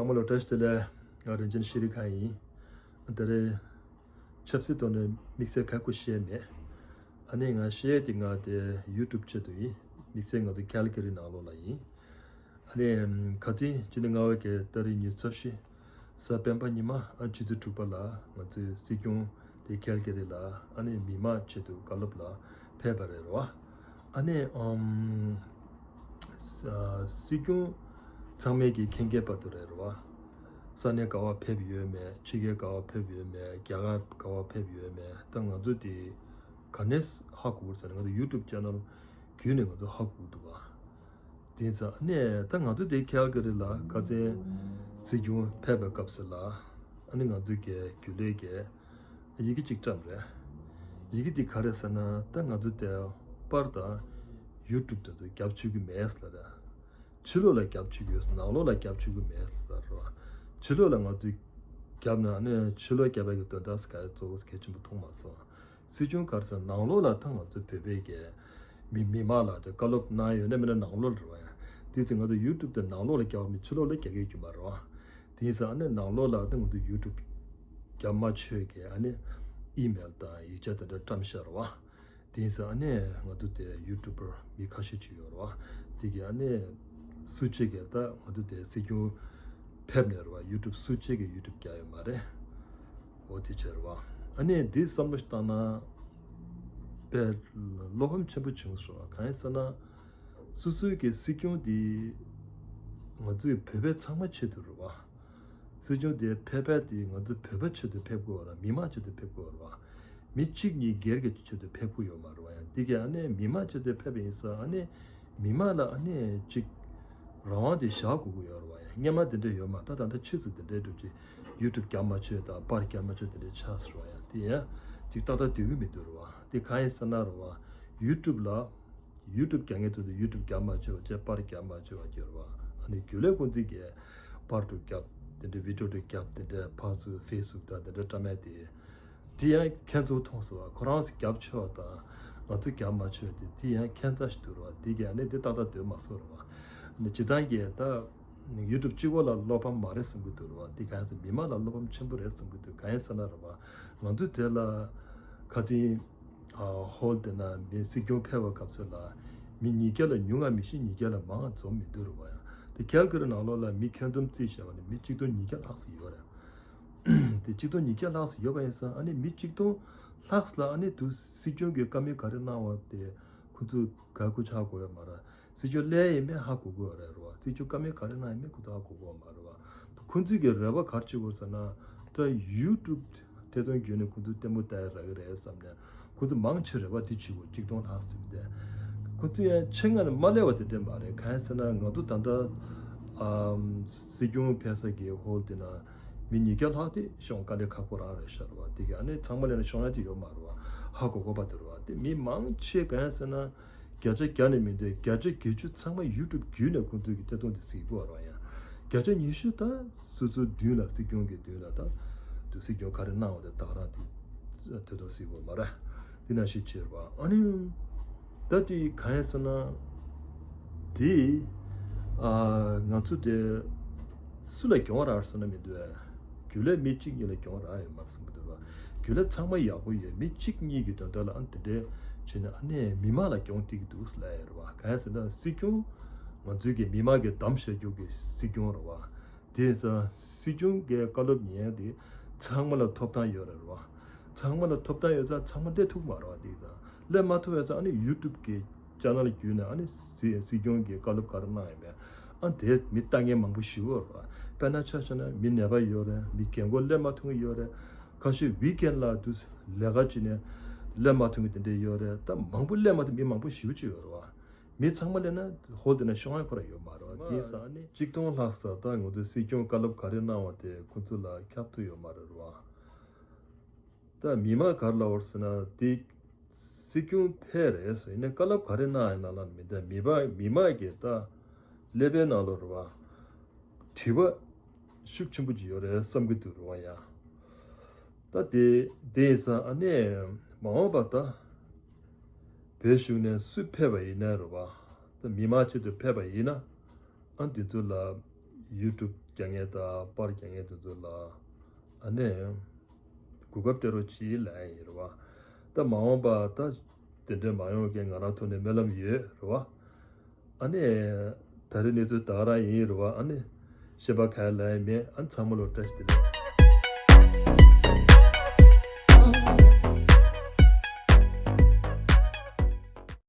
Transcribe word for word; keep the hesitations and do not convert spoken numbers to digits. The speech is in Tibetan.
ཚང་མ་ལ་བཀྲ་ཤིས་བདེ་ལེགས། ང་རིན་ཆེན་ཤེས་རིག་ཁང་ཡིན། ད་རེས་ཆབ་སྲིད་ཐོག་ནས་དམིགས་བསལ་ག་གེ་བཤད་མེད། ཨ་ནི་ང་བཤད་དེ་ང་དེ་ཡུ་ཊུབ་ཆེད་དུ་ཡིན། དམིགས་བསལ་ང་ཚོ་ཁལ་ག་རི་ནང་ལོགས་ལ་ཡིན། ཨ་ནི་ཁ་སང་སྤྱི་ཟླ་ལྔ་པའི་གི་ཏ་རིག་ཉི་ཤུ་རྩ་བཞི། གཟའ་སྤེན་པ་ཉི་མ་ཨ་ཕྱི་ཚེས་དྲུག་པ་ལ་ང་ཚོའི་སྲིད་སྐྱོང་དེ་ཁལ་ག་རི་ལ་ཨ་ནི་མི་མང་ཆེད་དུ་བཀའ་སློབ་ལ་ཕེབས་པ་རེད་རོ། ཨ་ནི་ཨམ་ས་སྲིད་སྐྱོང་ཚང་མས་ཀྱི་མཁྱེན་མཁྱེན་པ་དུ་རེད་རོ། ས་གནས་ག་བ་ཕེབས་ཡོད་མེད། ཕྱི་རྒྱལ་ག་བ་ཕེབས་ཡོད་མེད། རྒྱ་གར་ག་བ་ཕེབས་ཡོད་མེད། ད་ང་ཚོ་དེ་ག་ནས་ཧ་གོ་ཟེར་ན་ང་ཚོ་ཡུ་ཊུབ་ཆེ་ནལ་བརྒྱུད་ནས་ང་ཚོ་ཧ་གོ་འདུག་བ། དེ་ཙང་ཨ་ནི་ད་ང་ཚོ་དེ་ཁལ་ག་རི་ལ་ཁ་སང་སྲིད་སྐྱོང་ཕེབས་པའི་སྐབས་སུ་ལ་ཨ་ནི་ང་ཚོ་གི་རྒྱུན་ལས་ཀྱི་ཡི་གེ་གཅིག་བཀྲམ་རེད། ཡི་གེ་དེ་ག་རེ་ཟེར་ན་ད་ང་ཚོ་དེ་པར་དང་ཡུ་ཊུབ་དེ་ཚོ་རྒྱབ་ཆོག་གི་མེད་ཟེར་རེད། ཕྱི་ལོགས་ལ་རྒྱབ་ཆོག་གི་ཡོད། ནང་ལོགས་ལ་རྒྱབ་ཆོག་གི་མེད་ཟེར་རོ། ཕྱི་ལོགས་ལ་ང་ཚོས་རྒྱབ་ན་ནི་ཕྱི་ལོགས་རྒྱབ་པའི་གི་དོན་དག་ག་གཙོ་བོ་གལ་ཆེན་པོ་མཐོང་མ་སོང་། སྲིད་སྐྱོང་ག་རེ་ཟེར་ནང་ལོགས་ལ་ད་ང་ཚོ་བོད་པའི་གི་མི་མི་མང་ལ་དེ་བཀའ་སློབ་གནང་ཡོད་ན་མིན་ན་ནང་ལོགས་ལ་རེད་བ་ཡ། དེ་ཚེ་ང་ཚོ་ཡུ་ཊུབ་དེ་ནང་ལོགས་ལ་རྒྱབ་མི་ཕྱི་ལོགས་ལ་རྒྱག་གི་ཡོད་མ་རེད་བ། དེ་ཡིན་ཙང་ཨ་ནི་ནང་ལོགས་ལ་ད་ང་ཚོ་ཡུ་ཊུབ་རྒྱབ་མ་ཆོག་གི་ཨ་ནི་ཨི་མེལ་དང་ཡིག་ཆ་དེ་འདྲ་བཀྲམ་བཞག་རེད་བ། དེ་ཡིན་ཙང་ཨ་ནི་ང་ཚོ་དེ་ཡུ་ཊུབ་པར་མི་ཁ་ཤས་ཅིག་ཡོད་རེད་བ། དེ་གི་ཨ་ནི་སུ་གཅིག་གིས་ད་ང་ཚོ་དེ་སྲིད་སྐྱོང་ཕེབས་ནས་རེད་བ། ཡུ་ཊུབ་སུ་གཅིག་གིས་ཡུ་ཊུབ་རྒྱག་ཡོད་མ་རེད། འོ་དེ་བྱས་རེད་བ། ཨ་ནི་འདི་བསམ་བློ་ཞིག་བཏང་ན་དཔེ་བློ་ཕམ་ཆེན་པོ་བྱུང་སོང་བ། གང་ཡིན་ཟེར་ན་སོ་སོའི་གི་སྲིད་སྐྱོང་འདི་ང་ཚོའི་བོད་པའི་ཚང་མ་ཆེད་དུ་རེད་བ། སྲིད་སྐྱོང་དེ་ཕེབས་པ་དེ་ང་ཚོ་བོད་པ་ཆེད་དུ་ཕེབས་དགོས་བ་ར། མི་མང་ཆེད་དུ་ཕེབས་དགོས་བ་ར། མི་གཅིག་གཉིས་སྒེར་གྱི་ཆེད་དུ་ཕེབས་དགོས་ཡོད་མ་རེད་བ་ཡང་། དེ་ག་ཨ་ནི་མི་མང་ཆེད་དུ་ཕེབས་པ་ཡིན་ཙང་ཨ་ནི་མི་མང་ལ་ཨ་ནི་གཅིག་རང་དབང་དེ་བཞག་དགོས་ཀྱི་ཡོད་རེད་བ་ཡང་། སྔོན་མ་དེ་འདྲ་ཡོད་མ་རེད། ད་ད་ལྟ་ཕྱིས་སུ་དེ་འདྲའི་འགྲོ་གི་ཡུ་ཊུབ་རྒྱབ་མ་ཆོག་དང་པར་རྒྱབ་མ་ཆོག་དེ་འདྲའི་ཆགས་སོང་བ་ཡང་། དེ་ཡང་གཅིག་ཏག་ཏག་སྡོད་ཀྱི་མི་འདུག་རེད་བ། དེ་གང་ཡིན་ཟེར་ན་རེད་བ། ཡུ་ཊུབ་ལ་ཡུ་ཊུབ་རྒྱག་མཁན་ཚོ་དེ་ཡུ་ཊུབ་རྒྱབ་མ་བྱས་པ་བྱས་པར་རྒྱབ་མ་བྱས་པ་བྱས་རེད་བ། ཨ་ནི་རྒྱུན་ལས་ཁོང་ཚོས་ཀྱི་པར་དུ་རྒྱབ་དེ་འདྲ་བི་ཌིའོ་དུ་རྒྱབ་དེ་འདྲ་ཕར་ཚུར་ཕེ་སི་བུག་དང་དེ་འདྲ་བཀྲམ་ཡ་དེ་དེ་ཡང་ཁྱད་མཚར་མཐོང་སོང་བ། ཁོ་རང་ཚོ་རྒྱབ་ཆོག་པ་དང་ང་ཚོ་རྒྱབ་མ་ཆོག་པ་དེ་དེ་ཡང་ཁྱད་མཚར་ཞིག་འདུག་རེད་བ། དེ་ག་ཨ་ནི་དེ་ཏག་ཏག་སྡོད་མ་སོང་རེད་བ། ཨ་ནི་སྤྱིར་བཏང་གི་ད་ཡུ་ཊུབ་གཅིག་པོ་ལ་བློ་ཕམ་མ་རེད་བསམ་གྱི་འདུག་རེད་བ། དེ་གང་ཡིན་ཟེར་མི་མང་ལ་བློ་ཕམ་ཆེན་པོ་རེད་བསམ་གྱི་འདུག་གང་ཡིན་ཟེར་ན་རེད་བ། ང་ཚོ་དེ་ལ་ཁ་སང་ཧོལ་དེ་ན་མི་སྲིད་སྐྱོང་ཕེབས་པའི་སྐབས་སུ་ལ་མི་ཉིས་བརྒྱ་ལ་ཉུང་ང་མི་ཤེས། ཉིས་བརྒྱ་ལ་མང་ང་འཛོམས་མི་འདུག་རེད་བ་ཡང་། དེ་ཁལ་ག་རི་ནང་ལོགས་ལ་མི་ཁྱོན་བསྡོམས་རྩིས་བྱས་པ་ནི་མི་གཅིག་སྟོང་ཉིས་བརྒྱ་ལྷག་ཙམ་ཡོད་རེད། དེ་གཅིག་སྟོང་ཉིས་བརྒྱ་ལྷག་ཙམ་ཡོད་པ་ཡིན་ཙང་ཨ་ནི་མི་གཅིག་སྟོང་ལྷག་ཙམ་ལ་ཨ་ནི་དུ་སྲིད་སྐྱོང་གིས་བཀའ་མོལ་ག་རེ་གནང་བ་དེ་ཁོ་ཚོ་ག་གུ་ཆག་དགོས་ཡོད་མ་རེད། སྲིད་སྐྱོང་སླེབས་ཡིན་མེད་ཧ་གོ་དགོས་རེད་རོ། སྲིད་སྐྱོང་བཀའ་མོལ་ག་རེ་གནང་ཡིན་མེད་ཁོ་ཚོ་ཧ་གོ་དགོས་མ་རེད་བ། ཁོ་ཚོས་ཀྱི་རེ་བ་ག་རེ་བྱེད་དགོས་ཟེར་ན་ད་ཡུ་ཊུབ་ཐད་གཏོང་བརྒྱུད་ནས་ཁོ་ཚོ་ལྟད་མོ་ལྟ་ཡ་རག་གི་རེད་བསམ་ནས་ཁོ་ཚོ་མང་ཆེ་རེ་བ་དེ་བྱེད་དགོས། གཅིག་སྟོང་ལྷག་ཙམ་དེ་ཁོ་ཚོ་ཡང་ཆེད་མངགས་ནས་མ་སླེབས་པ་དེ་འདྲ་མ་རེད། གང་ཡིན་ཟེར་ན་ང་ཚོ་ད་ལྟ་ཨམ་སྲིད་སྐྱོང་ཕེབས་ས་གི་ཧོལ་དེ་ན་མི་ཉིས་བརྒྱ་ལྷག་དེ་ཤོང་དཀའ་ལས་ཁག་པོ་རང་རེད་ཤག་རེད་བ། དེ་ག་ཨ་ནི་ཚང་མ་སླེབས་ནས་ཤོང་ཡ་དེ་ཡོད་མ་རེད་བ། ཧ་གོ་དགོས་པ་དེ་རེད་བ། དེ་མི་མང་ཆེ་གང་ཡིན་ཟེར་ན། བརྒྱ་ཆ་བརྒྱ་ནས་མི་འདོད། བརྒྱ་ཆ་བརྒྱད་ཅུ་ཚང་མ་ཡུ་ཊུབ་བརྒྱུད་ནས་ཁོང་ཚོས་ཀྱི་ཐད་གཏོང་དེ་གཟིགས་དགོས་ར་ཡང་། བརྒྱ་ཆ་ཉི་ཤུ་ད་སོ་སོའི་མདུན་ལ་སྲིད་སྐྱོང་གི་མདུན་ལ་ད་དུ་སྲིད་སྐྱོང་ག་རེ་གནང་བ་དེ་ད་ག་རང་དེ་ཐད་གཏོང་གཟིགས་དགོས་མ་ར། དེ་ནང་བཞིན་བྱས་པ་ཨ་ནི་ད་དེ་གང་ཡིན་ཟེར་ན། དེ་ཨ་ང་ཚོ་དེ་སུ་ལ་གྱོང་རག་ཟེར་ན་མི་འདུག་ཨ། རྒྱུན་ལས་མི་གཅིག་གཉིས་ལ་གྱོང་རག་ཡོད་མ་རེད་བསམ་གྱི་འདུག་ར། རྒྱུན་ལས་ཚང་མ་ཡག་པོ་ཡོད། མི་གཅིག་གཉིས་ཀྱི་དོན་དག་ལ་ཨ་ནི་དེ་འདྲའི་བྱས་ནས་ཨ་ནི་མི་མང་ལ་གྱོང་སྟེར་གྱི་འདུག་ལབ་ཡ་རེད་བ། གང་ཡིན་ཟེར་ན་སྲིད་སྐྱོང་ང་ཚོའི་གི་མི་མང་གི་གདམ་བྱ་རྒྱུ་གི་སྲིད་སྐྱོང་རེད་བ། དེ་ཡིན་ཙང་སྲིད་སྐྱོང་གི་བཀའ་སློབ་ཉན་ཡ་དེ་ཚང་མ་ལ་ཐོབ་ཐང་ཡོད་རེད་བ། ཚང་མ་ལ་ཐོབ་ཐང་ཡོད་ཙང་ཚང་མ་སླེབས་ཐུབ་མ་རེད་བ། དེ་ཡིན་ཙང་སླེབས་མ་ཐུབ་ཡོད་ཙང་ཨ་ནི་ཡུ་ཊུབ་གི་ཅེ་ནལ་བརྒྱུད་ནས་ཨ་ནི་སྲིད་སྲིད་སྐྱོང་གི་བཀའ་སློབ་ག་རེ་གནང་ཡོད་མེད་ཨ་དེ་མི་ལྟ་མཁན་མང་པོ་ཞེ་པོ་རེད་བ། དཔེར་ན་ཆ་བཞག་ན་མི་ནད་པ་ཡོད་རེད། མི་རྒན་གོག་སླེབས་མ་ཐུབ་མཁན་ཡོད་རེད། ཁ་ཤས་ཝིག་ཨེན་ལ་དུ་ལས་ཀ་བྱས་ནས་སླེབས་མ་ཐུབ་མཁན་དེ་འདྲས་ཡོད་རེད། ད་མང་པོ་སླེབས་མ་ཐུབ་མི་མང་པོ་ཞེ་པོ་ཅིག་ཡོད་རེད་བ། མི་ཚང་མ་སླེབས་ན་ཧོལ་དེ་ན་ཤོང་ཡ་ཁོ་རང་ཡོད་མ་རེད་བ། དེ་ཡིན་ཙང་ཨ་ནི་གཅིག་སྟོང་ལྷག་ཙམ་ད་ང་ཚོའི་སྲིད་སྐྱོང་བཀའ་སློབ་ག་རེ་གནང་བ་དེ་ཁོ་ཚོ་ལ་ཁྱབ་ཐུབ་ཡོད་མ་རེད་བ། ད་མི་མང་ག་རེ་ལབ་པ་རེད་ཟེར་ན་དེ་སྲིད་སྐྱོང་ཕེབས་རེད་ཟེར་ཡིན་ན་བཀའ་སློབ་ག་རེ་གནང་ཡིན་ན་ལབ་མི་འདུག་མི་མང་མི་མང་གི་ད་ཀླད་པའི་ནང་ལོགས་རེད་བ། དྲི་བ་ཤུགས་ཆེན་པོ་ཅིག་ཡོད་རེད་བསམ་གྱི་འདུག་རེད་བ་ཡ། ད་དེ་དེ་ཡིན་ཙང་ཨ་ནི་མ་འོངས་པ་ད་བོད་གཞུང་ནས་སུ་ཕེབས་པ་ཡིན་ན་རེད་བ། ད་མི་མང་ཆེད་དུ་ཕེབས་པ་ཡིན་ན་ཨ་འདི་ཚོ་ལ་ ཡུ་ཊུབ་རྒྱག་མཁན་དང་པར་རྒྱག་མཁན་དེ་ཚོ་ལ་ཨ་ནི་གོ་སྐབས་སྤྲད་རོགས་གྱིས་ལབ་ཡ་ཡིན་རེད་བ། ད་མ་འོངས་པ་ད་དེ་འདྲ་མ་ཡོང་མཁན་ང་རང་ཐོག་ནས་སྨོན་ལམ་ཡོད་རེད་བ། ཨ་ནི་ད་རེས་གནས་ཚུལ་ད་ག་རང་ཡིན་རེད་བ། ཨ་ནི་བཤད་པ་ག་ཡ་ལབ་ཡ་མེད། ཨ་ནི་ཚང་མ་ལ་བཀྲ་ཤིས་བདེ་ལེགས།